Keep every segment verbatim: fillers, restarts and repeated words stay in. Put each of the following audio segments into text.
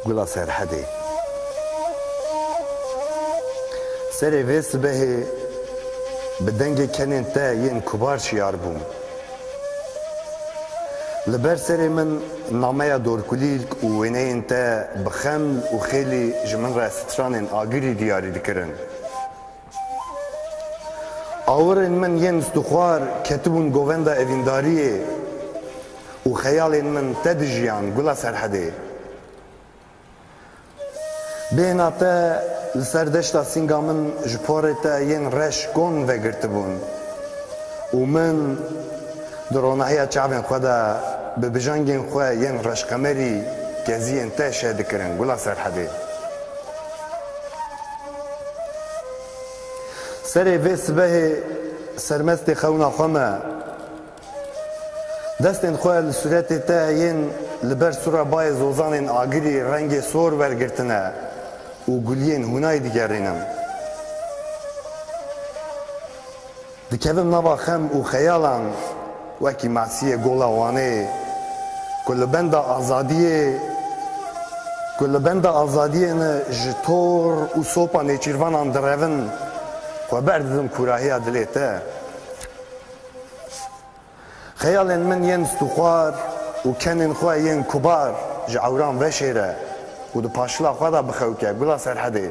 Gula Serhedê. Serê vê sibehê bi dengê kenên te yên kubar şiyar bûm. Li ber serê min nameya dorkulîlk û wêneyên te bi xem û xêlî ji min re stranên agirî diyarî dikirin. Awirên min yên stûxwar ketibûn govenda evîndariyê û xeyalên min te dijiyan, Gula Serhedê. Bêhna te li ser deşta Sînga min ji porê te yên reş kon vegirtibûn û min di ronahiya çavên xwe de bi bijangên xwe yên reşqemerî keziyên te şeh dikirin, Gula Serhedê. Serê vê sibehê sermestê xewna xwe me. Destên xwe li sûretê te yên li ber sûra bayê zozanên agirî rengê sor wergirtine û guliyên hûnayî digerînim. Dikevim nava xem û xeyalan wekî masiyê Gola Wanê ku li benda azadiyê, ku li benda azadiyê ne ji tor û sopa nêçîrvanan direvin, xwe berdidim kûrahiya dilê te. Xeyalên min yên stûxwar û kenên xwe yên kubar ji ewran veşêre û di paşila xwe de bixewke, Gula Serhedê.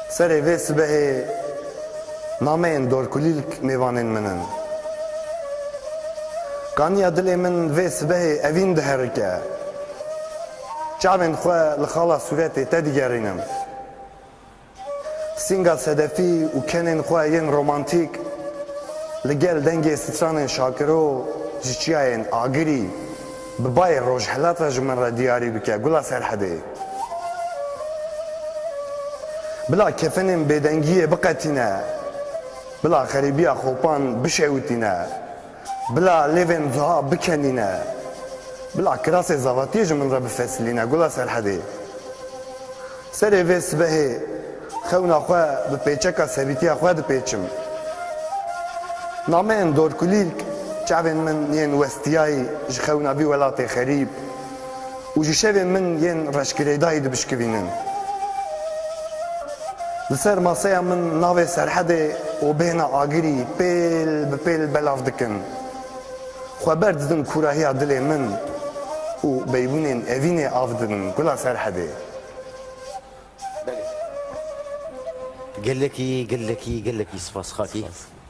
Serê vê sibehê nameyên dorkulîlk mêvanên min in. Kaniya dilê min vê sibehê evîn diherike. Çavên xwe li xala sûretê te digerînim. Sînga sedefî û kenên xwe yên romantîk li gel dengê stranên Şakiro ji çiyayên agirî bi bayê rojhilat re ji min re diyarî bike, Gula Serhedê. Bila kefenên bêdengiyê biqetîne, bila xerîbiya xopan bişewitîne. Bila lêvên ziha bikenîne. Bila kirasê zavatiyê ji min re bifesilîne, Gula Serhedê. Serê vê sibehê xewna xwe bi pêçeka sebîtiya xwe dipêçim. Nameyên dorkulîlk çavên min yên westiyayî ji xewna vî welatê xerîb û ji şevên min yên reşgirêdayî dibişkivînin. Li ser maseya min navê Serhedê û bêhna agirî pêl bi pêl belav dikin. Xwe berdidin kûrahiya dilê min û beybûnên evînê av didin, Gula Serhedê. Gelekî, gelekî, gelekî spas xakî.